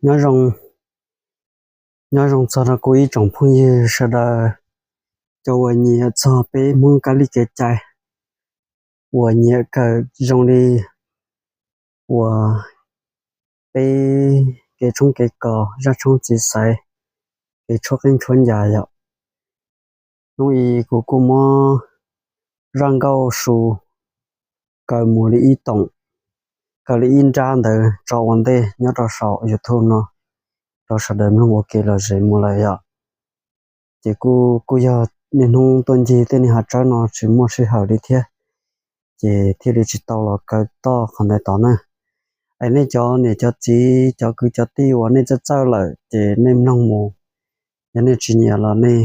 Nyob zoo, nyob zoo txog rau kuv ib tsoom phooj ywg sawv daws, cov uas nyiam txog peb Hmoob kab li kev cai, uas nyiam kawm zoo li uas peb kev tshoob kev kos, zaj tshoob txiv xaiv, kev tshuab qeej tshuab ncas yom. Hnub i kuv kuj muab zaj nkauj su kaw mus li ib toom, kaw li ib nrab ntawd tso ua ntej nyob rau saum YouTube no rau sawv daws mloog ua ke los zem mus lawm yom. Ces kuj, kuj yog niaj hnub tuaj ncig tej niag hav tsawb no tsis muaj sij hawm li thiab, ces thiaj li tsis tau los kaw toj qhov ntawd tod na. Es nej cov niam cov txiv cov kwv cov tij uas nej txawj txawj lawm ces nej mloog mus, yog nej tsis nyiam los nej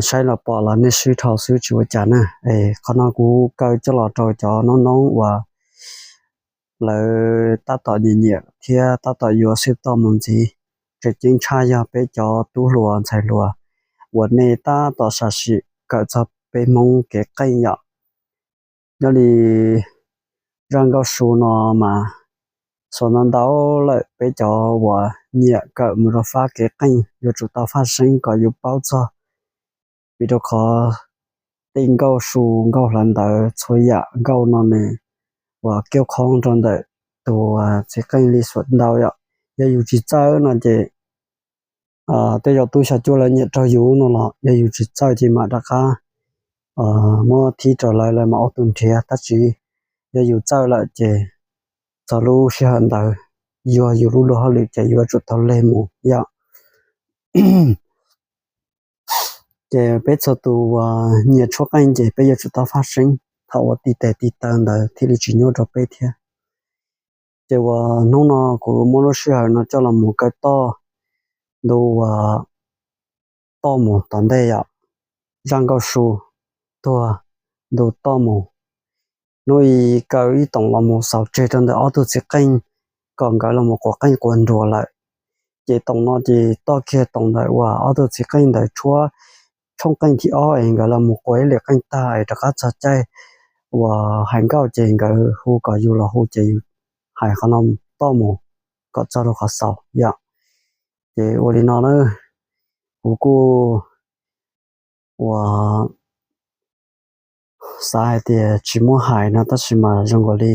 saib los pom los nej swb dhau xwb tsis ua cas na. Es qhov no kuv kaw coj los rau cov noob noob uas lawv tab tom nyiam nyiam thiab tab tom yuav xwb toj mus ntxiv. Tseem ceeb tshaj yog peb cov tub hluas ntxhais hluas uas nej tab tom sam sim kawm txog peb Hmoob kev qeej yom. Nyob li zaj nkauj su no mas xuas ntau ntau lawm, peb cov uas nyiam kawm mus rau fab kev qeej yuav tsum tau faj seeb kom yus paub txog, vim rau qhov tej nkauj su nkauj hlawv ntawv txhua yam nkauj no nws uas kiaj khoob rau ntawm tus txiv qeej li xuam ntau yom. Yog yus tsis txawj no ces tej zaum tub xya cuaj lawv nyiam raug yus no los yog yus tsis txawj ces mam rov qab muab thib rau lawv, lawv mam ua tus nrhiav. Tab sis yog yus txawj lawm ces txog lub sij hawm ntawd yog yus lub luag hauj lwm ces yuav tsum tau leg mus yom. Ces peb txhua tus uas nyiam tshuab qeej ces peb yuav tsum tau faj seeb thaum uas tib teg tib taw ntawd thiaj li tsis nyuaj rau peb thiab. Ces uas hnub no kuv muab lub sij hawm no coj los mus kaw toj ntu uas toj mus tom ntej yom, zaj nkauj su tuag ntu toj mus. Hnub i kaw ib toom los mus xaus tseg rau ntawm ob tug txiv qeej kom nkawd los mus quav qeej quav nruas lawm. Ces toom no ces toj kiag toom ntawm uas ob tug txiv qeej ntawd tshuab tshoob qeej thib ob es nkawd los mus quav ib lim qeej tag es rov qab txog caij uas hais nkauj ces nkawd hu kom yus los hu ces yus hais qhov no toj mus kom txog rau qhov xaus yom. Ces ua li no na, kuv kuj uas xav hais tias tsis muab hais no tab sis mas zoo nkaus li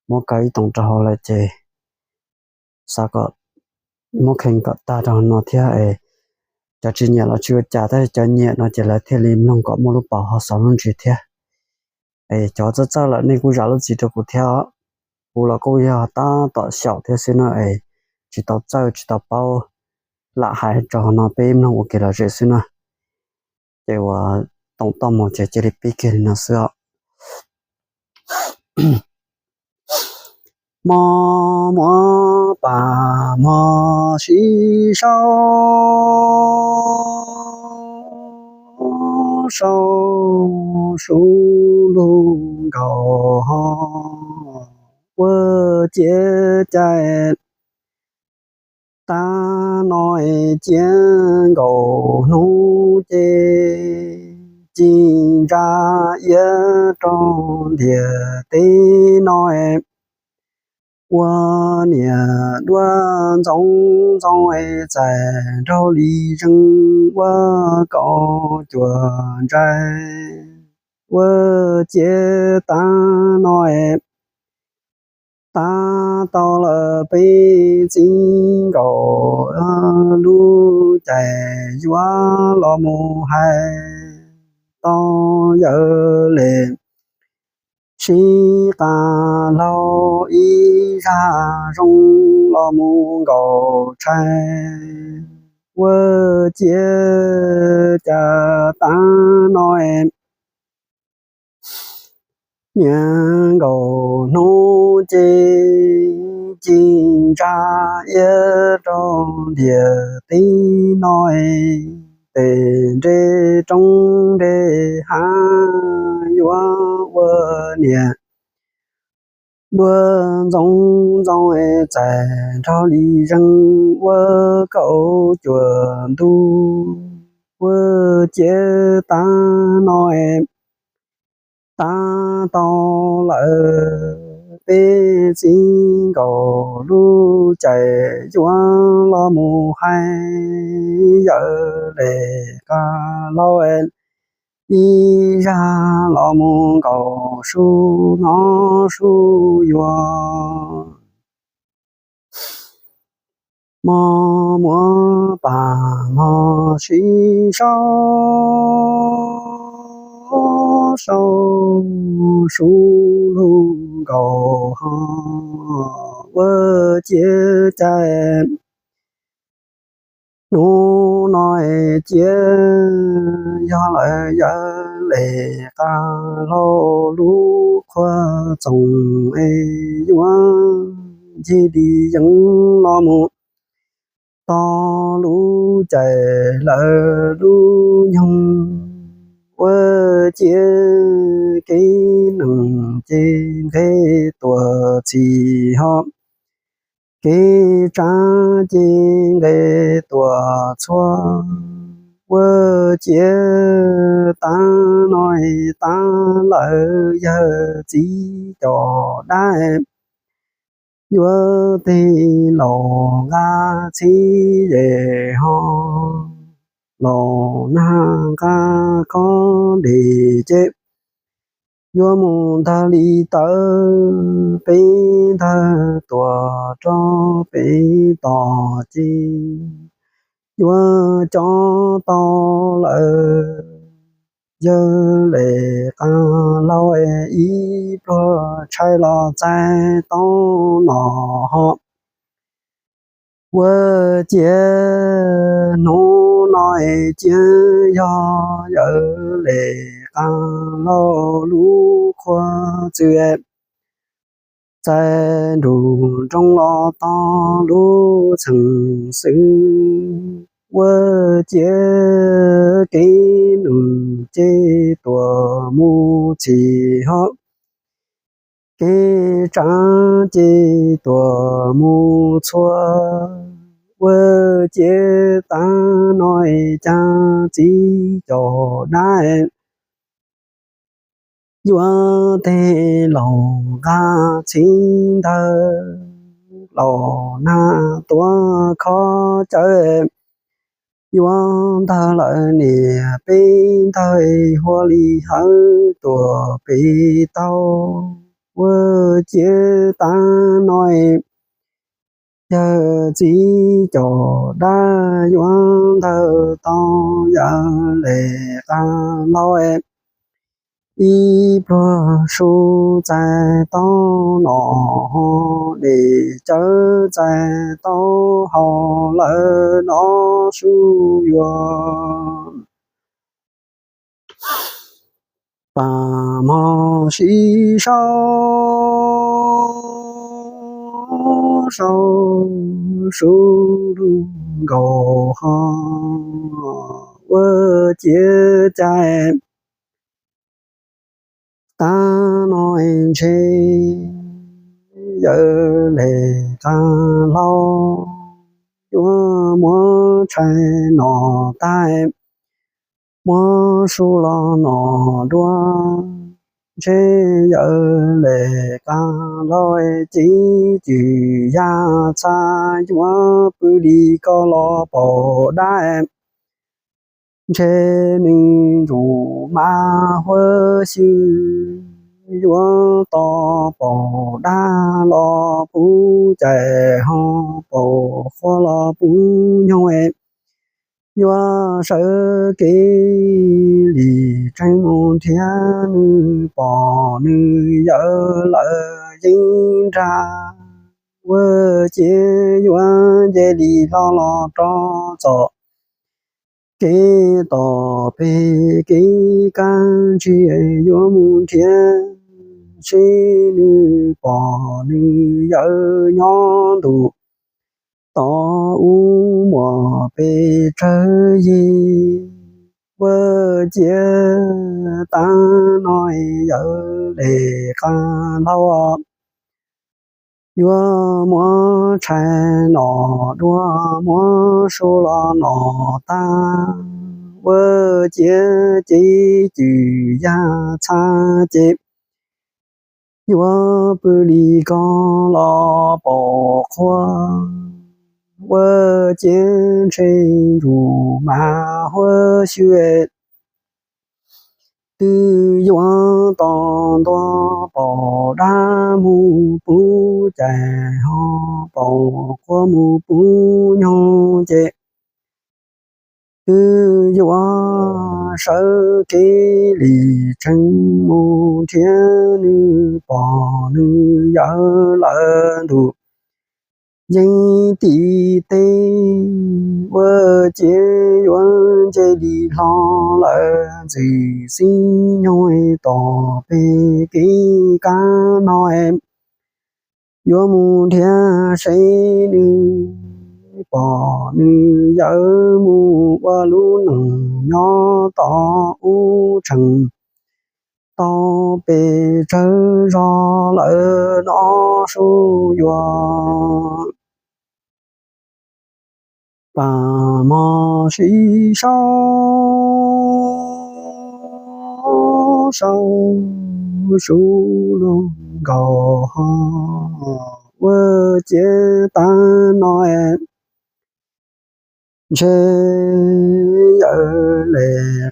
muab kaw ib toom rau hauv lawm ces xav kom muab kheev kom tag rau no thiab es cov tsis nyiam los tsis ua cas, tab sis cov nyiam no ces lawv thiaj li mloog kom muaj lub paus ho xaus lub ntsis thiab. Es cov txawj txawj lawm nej kuj zam lub txim rau kuv thiab os. Kuv los kuj yog tab tom xyaum thiab xwb na es tsis tau txawj tsis tau paub, lam hais rau hauv no peb mloog ua kev lom zem xwb na. Ces uas toom toj mus ces cia li pib kiag li no xwb os. Mos muaj pam mos sib sau, sau su lug nkaus ho ua ciav cai. Tag no ciav nkaus hnub ces ci ntsa iab rau ntiaj teb no. Ua niam duab ntxoov ntxoo txais nraug li zeeg ua kaum cuam ntsais. Ua ciav tag no tab tau lawm peb txij nkaus lub caij yuav los mus hais tau yawm li sib qab laug ib zaj zoo los mus nkaus tshais. Ua ciav cas tag no niam nkaus hnub ces ci ntsa iab rau ntiaj teb no. Tes nres roob nres hav yuav ua niam duab ntxoov ntxoo txais nraug li zeeg ua kaum cuam ntuj. Ua ciav tag no tab tau lawm peb txij nkaus lub caij yuav los mus hais yawm Lis Qas Laus ib zaj los mus nkaus su no su yuav. Mos muab pam mos sib sau, sau su lug nkaus ho ua ciav cai. Hnub no ciav yog lawm yawm Lis Qas Laus lub qhua txoos es yuav ncig li yeev los mus tau lub caij lawm lub nyoog. Ua ciav kev neeg ces nqe tuam txhim ho, kev tsav ces nqe tuam txhua. Ua ciav tav no tav lawm yawg txiv cov dab, yuav tej laus nqa txhib yem ho, laus nag nqa khob dej ces yuav mus ntag li tawm peb ntag tuam rau peb tom ces yuav cov tau lawm yawg Lis Qas Laus ib pluag tshais los txais tau no ho. Ua ciav hnub no ciav yog yawm Lis Qas Laus lub qhua txwm txais nruj nroog los tau lub txheej xwb. Ua ciav kev neeg ces tuam mus txhim ho, kev tsav ces tuam mus txhua. Ua ciav tav no cas txiv cov dab yuav tej laus nqa txhib ntawd, laus nag tuav khob cawv yuav ntag lawm niam peb ntag hua li hawv tuam peb tau. Ua ciav tav no yawg txiv cov dab yuav ntawd tau yawm Lis Qas Laus ib pluag su txais tau no ho, dej cawv txais tau hau lawm no su yuav. Pam mog sib sau, sau su lug nkaus ho ua ciav cai. Tav no ntshe yawm Lis Qas Laus yuav muab tshais no tag, muab su los no dua. Ntshe yawm Lis Qas Laus ces cim yaj txha yuav pw li ko los paum dab. Ntshe nws ntsum mas huab xyw yuav tos paum dab los puv cai ho paum qhua los puv nyoog, yuav sawv kev li tseem mus nrhiav nws pom nws yawm lawm yeeb nrag. Ua ciav yuav nce li hlo los rau txom kev tom pem kev kab ntsig yuav mus nrhiav seb nws pom nws yawm nyob ntu tod ub muaj pes tsawg yig. Ua ciav tav no yawm Lis Qas Laus yuav muab tshais no dua, muab su los no tag. Ua ciav ces cim yaj txha ces yuav pw li ko los pom qhua, ua ciav ntshe ntsum mas huab xyw. Twb yuav tos ntua pom dab mus puv cais ho pom qhua mus puv nyoog ces twb yuav sawv kev li tsees mus nrhiav nws pog nws yawm lawm ntuj yeej tim teb. Ua ciav yuav nce li hlo lawm ntxwv xib nyoog tom pem kev kab no yuav mus nrhiav seb nws pog nws yawm mus ua lub neej nyob tom ub tsees tau pes tsawg zog lawm no sub yuav. Pam mog sib sau sau sub lug nkaus ho ua ciav tag no ntshe yawm le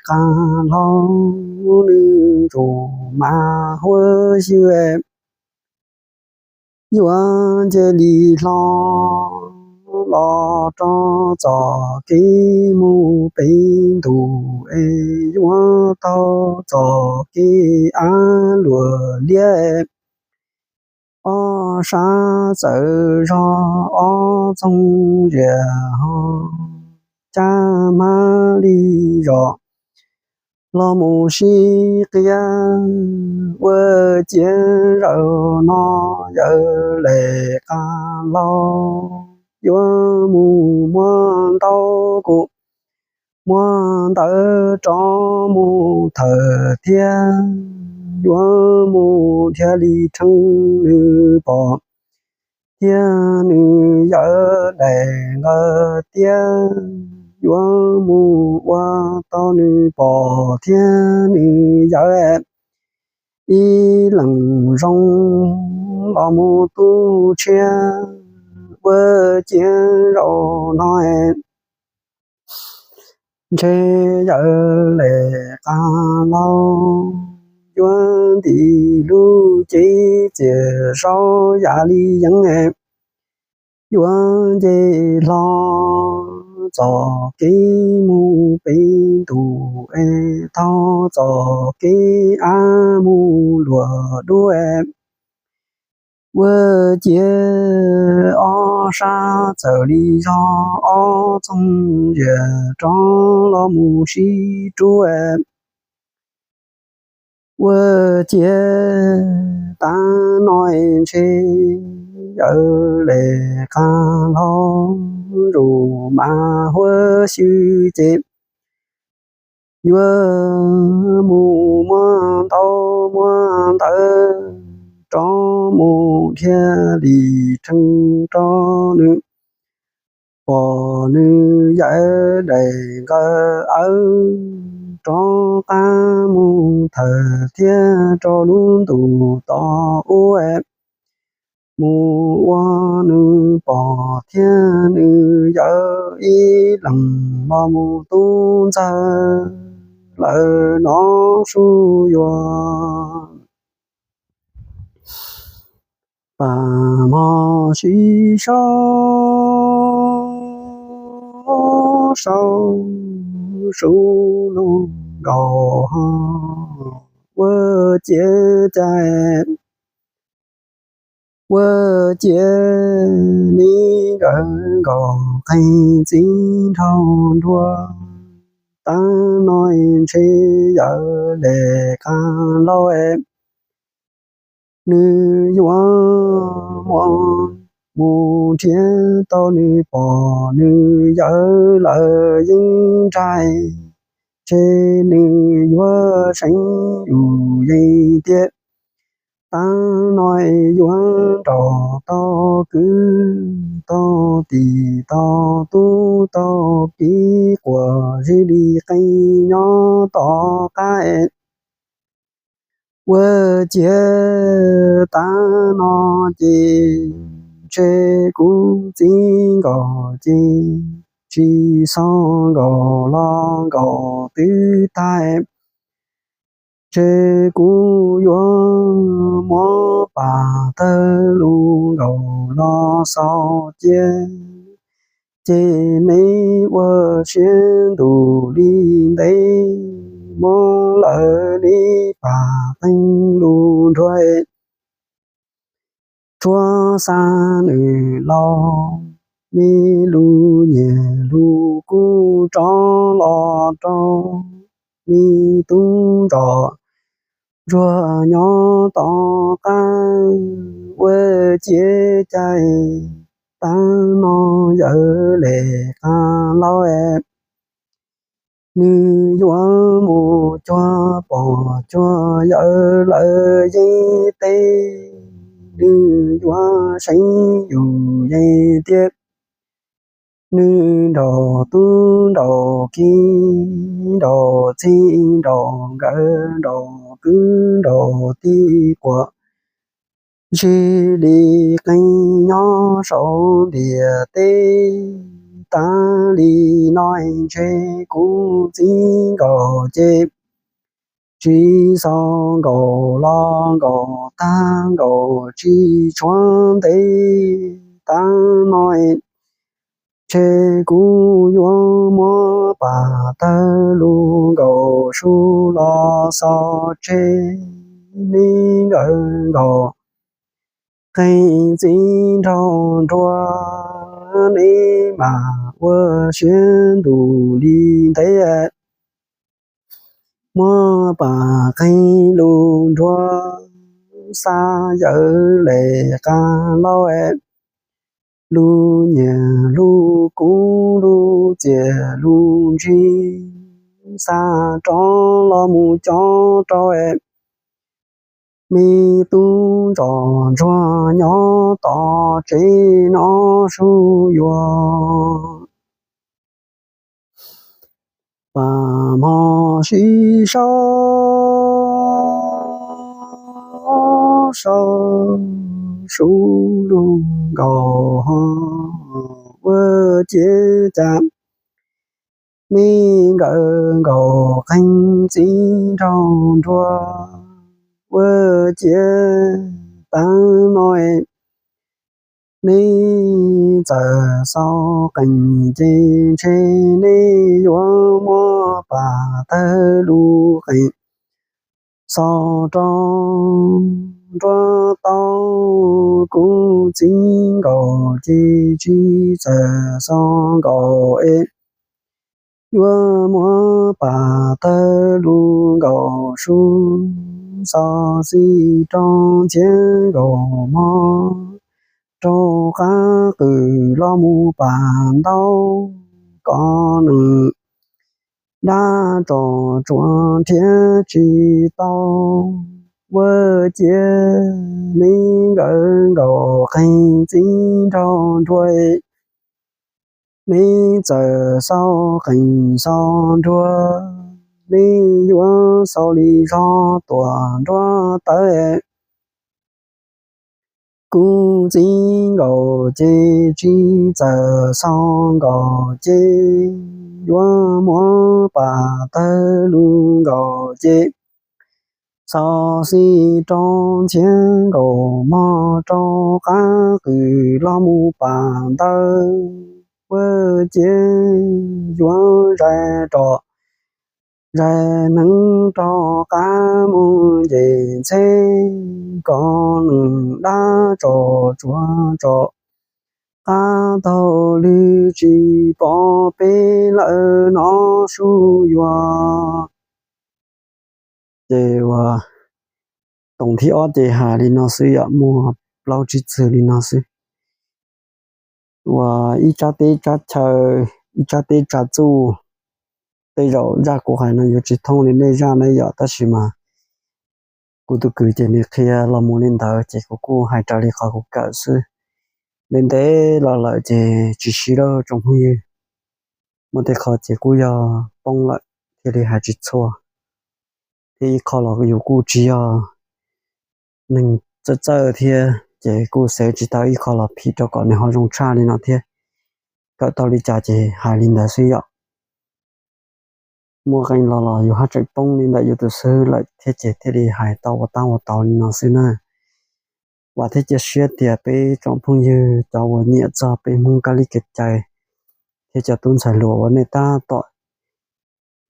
qab laug nws ntsum mas huab xyw yuav nce li hlo los rau txoj kev mus pem ntuj es yuav taug txoj kev av luam liab ob sab txawm zog ob txoog zias ho cab hmab li zos los mus sib qia ua ciav zaum no yawm le qab laug yuav mus muab ntaub kuv muab ntawv rov mus thawm thiab yuav mus dhia li rhees nws pog thiab nws yawm daim nqawd tiab yuav mus ua tau nws pog thiab nws yawm ib leeg zoo los mus tu tshiab ua ciav zaum no ntshe yawm le qab laug yuav ntim lub cev txias zaub yam li yeeb yuav nce hlo txoj kev mus pem ntuj es taug txoj kev av mus luam dub ua ciav ob sab txawm li zog ob txoog zias rov los mus sib rub ua ciav tag no ntshe yawm le qab laug ntsum mas huab xyw ces yuav mus muab ntaub muab ntawv rov mus dhia li rhees rau nws pog nws yawm daim nqawd awb rov qab mus thawm thiab rau lub ntuj tom ub mus ua nws pog thiab nws yawm ib leeg los mus tub ntxawg lawm no sub yuav. Pam mog sib sau sau sub lug nkaus ho ua ciav cai ua ciav li nkawd nkaus qee txiv nraug nruab. Tag no ntshe yawm le qab laug nws yuav mus, mus nrhiav tau nws pog nws yawm lawm yeej nraim, ntshe nws yuav seev yus yeej tiag. Tag no yuav nrog tau kwv tau tij tau tub tau kiv quas zig li qee nyob tom qab. Ua ciav tav no ces ntshe kuv txiv nkaus ces tsis xav nkaus los nkaus twb tag. Ntshe kuv yuav muab pam tawg lus nkaus los xaus cia, ces neb ua siab ntus li ntev, muab lawv li pam qeeg lus nruag. Tshuav xa nws laus, me lus nyiam lus kuj rov los rau me tub nraug ntsuag nyob tom qab. Ua ciav caij tav no yawm Lis Qab Laug nws yuav mus cuag pom cuag yawm lawv yeeb teb, nws yuav seev yus yeeb tiag. Nws nraug tub nraug kiv nraug txij nraug nkawm nraug kwv nraug tij quas ntsig li qeej nyob saum ntiaj teb. Tav li no ntshe kuv txiv nkaus ces tsis xaus nkaus los nkaus tag nkaus tsis tshuav ntev. Tav no ntshe kuv yuav muab pam tawg lus nkaus su los xaus tseg. Neb nkawm nkaus qeej txiv nraug nruag, neb mam ua siab ntus li ntev, muab pam qeej lus nruag xa yawm Lis Qab Laug lus nyiam lus kub lus txias lus ntsig xa rov los mus cob rau me tub nraug ntsuag nyob tom tsev no sub yuav. Pam hmo sib sau sau sub lug nkaus ho ua ciav cas neb nkawm nkaus qeej txiv nraug nruag. Ua ciav tav no neb txawm xaus qeej ces ntshe neb yuav muab pam tawg lus qeej xaus rau nruab tau. Kuv txiv nkaus ces tsis txawm xaus nkaus es yuav muab pam tawg lus nkaus su xaus xij rau ntxhiab nkaus mog rau qab qws los mus pam ntau kom nws dab tso tsuav nrhiav tsis tau. Ua ciav neb nkawm nkaus qeej txiv nraug nruag, neb txawm xaus qeej xaus nruag, neb yuav xaus li zog tuam nruab tawb. Kuv txiv nkaus ces tsis txawm xaus nkaus ces yuav muab pam tawg lus nkaus ces xaus xij rau ntxhiab nkaus mog rau qab qws los mus pam ntawd. Ua ciav yuav zais rov zais hneev rau qab mus nce ntxheb kom nws dab tso tsuav tso qab taug lw tsis pom peb lawm no sub yuav. Ces uas toom thib ob ces hais li no xwb yom, muaj plaub tsib txwg li no xwb. Uas ib tsab teb tsab chaw, ib tsab teb tsab txuj, tej zaum zaj kuv hais no yuav tsis thooj li nej zaj ne yom, tab sis mas kuv tus kwv ces nws qhia los mus li ntawd ces kuv kuj hais raws li qhov kuv kawm xwb. Ntev ntev los lawm ces tsis sib lawm tsoom phooj ywg. Muaj tej qho ces kuj yog poob lawm thiaj li hais tsis txhua, thiab ib qho los yus kuj tsis yog neeg txawj txawj thiab ces kuj xav tsis tau ib qho los phim rau kom nws ho zoo tshaj li no thiab. Kawm tau li cas ces hais li ntawd xwb yom. Muaj qee los los yus haj tseem poob li ntawm yus tus xwb lawm thiab ces thiaj li hais tau ua tab ua tau li no xwb na. Vam thiab cia siab tias peb tsoom phooj ywg cov uas nyiam txog peb Hmoob kab li kev cai thiab cov tub ntxhais hluas uas nej tab tom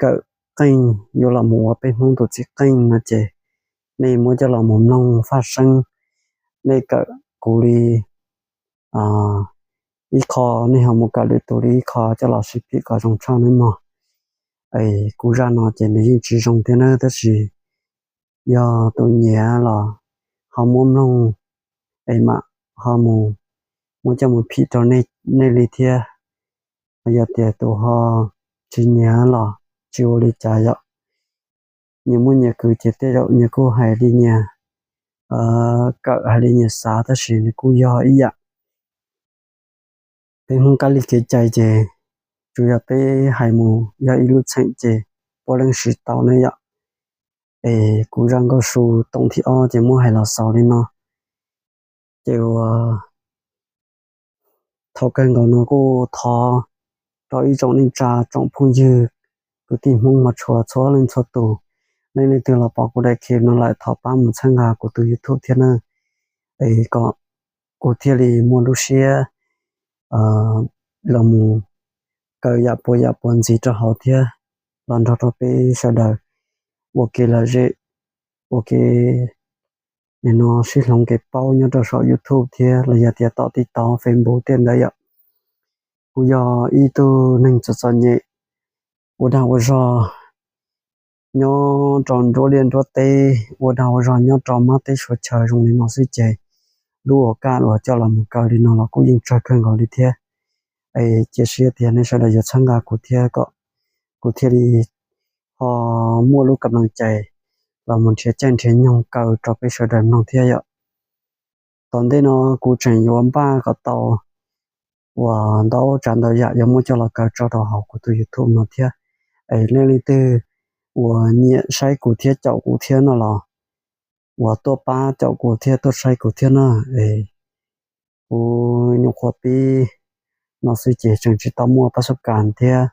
kawm qeej yuav los mus ua peb Hmoob tus txiv qeej no ces nej muab coj los mus mloog faj seeb. Nej kawm kuv li ib qho, nej ho mus kawm lwm tus li ib qho coj los sib phim kom zoo tshaj nawb mog. Es kuv zaj no ces nws yeej tsis zoo thiab na, tab sis yog tus nyiam los ho muab mloog es mam ho mus muab coj mus phim rau nej li thiab. Yog tias tus ho tsis nyiam los tsis ua li cas yom. Nyias muaj nyias kwv ces tej zaum nyias kuj hais li nyias kawm, hais li nyias xav, tab sis nws kuj yog ib yam. Peb Hmoob kab li kev cai ces tsuas yog peb hais mus yog ib lub txheem ces puav leej siv tau ne yom. Es kuv zaj nkauj su toom thib ob ces muab hais los xaus li no. Ces uas thaum kawg nkaus no kuj thov rau ib tsoom neej tsa tsoom phooj ywg kwv tij Hmoob hmov tshua txhua leej txhua tus, nej leej twg los pom kuv daim clip no lawm thov pab mus txhawb nqa kuv tus YouTube thiab na, es kom kuv thiaj li muaj lub siab los mus kawm yam puas yam puas ntxiv rau hauv thiab los nrog rau peb sawv daws ua kev lom zem, ua kev nim no sib hloov kev paub nyob rau saum YouTube thiab los yog tias tom TikTok, Facebook tej ntawd yom. Kuv yog ib tug neeg txom txom nyem, ua dag ua zog nyob rau nruab liaj nruab teb, ua dag ua zog nyob rau mab teb suav chaw zoo li no xwb ces lub ua kaj uas coj los mus kawm li no los kuj yeej tsawg kawg nkaus li thiab. Es cia siab tias nej sawv daws yuav txhawb nqa kuv thiab kom kuv thiaj li ho muaj lub kam leej cai los mus nrhiav caij nrhiav nyoog kawm rau peb sawv daws mloog thiab yom. Tom ntej no kuv tseem yuav npaj kom tau uas ntau tsav ntau yam yuav muab coj los kawm tso rau hauv kuv tus YouTube no thiab. Es nej leej twg uas nyiam saib kuv thiab caum kuv thiab no los uas tuaj pab caum kuv thiab tuaj saib kuv thiab na. Es kuv nyuam qhuav pib no xwb ces tseem tsis tau muaj pab xub kas thiab,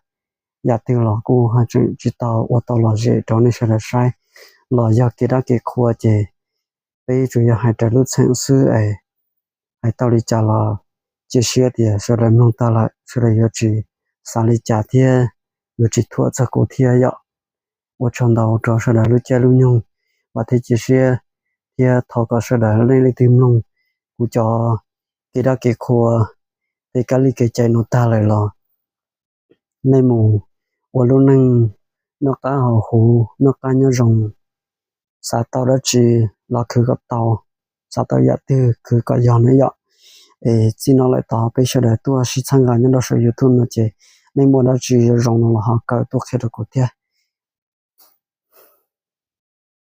yam twg los kuj ho tseem tsis tau ua tau lom zem rau nej sawv daws saib. Los yog kev dab kev qhua ces peb tsuas yog hais raws lub txheej xwb es hais tau li cas los cia siab tias sawv daws mloog tag lawm sawv daws yuav tsis xav li cas thiab yuav tsis thuam txog kuv thiab yom. Ua tsaug ntau rau sawv daws lub caij lub nyoog, vam thiab cia siab thiab thov kom sawv daws nej leej twg mloog kuv cov kev dab kev qhua tej kab li kev cai no tag lawm los nej mus ua lub neej noj qab haus huv, noj qab nyob zoo, xav tau dab tsi los khwv kom tau, xav tau yam twg khwv kom yog na yom. Es txij no lawm tod peb sawv daws tuaj sib txhawb nqa nyob rau saum YouTube no ces nej muaj dab tsi zoo no los ho kawm tuaj qhia rau kuv thiab.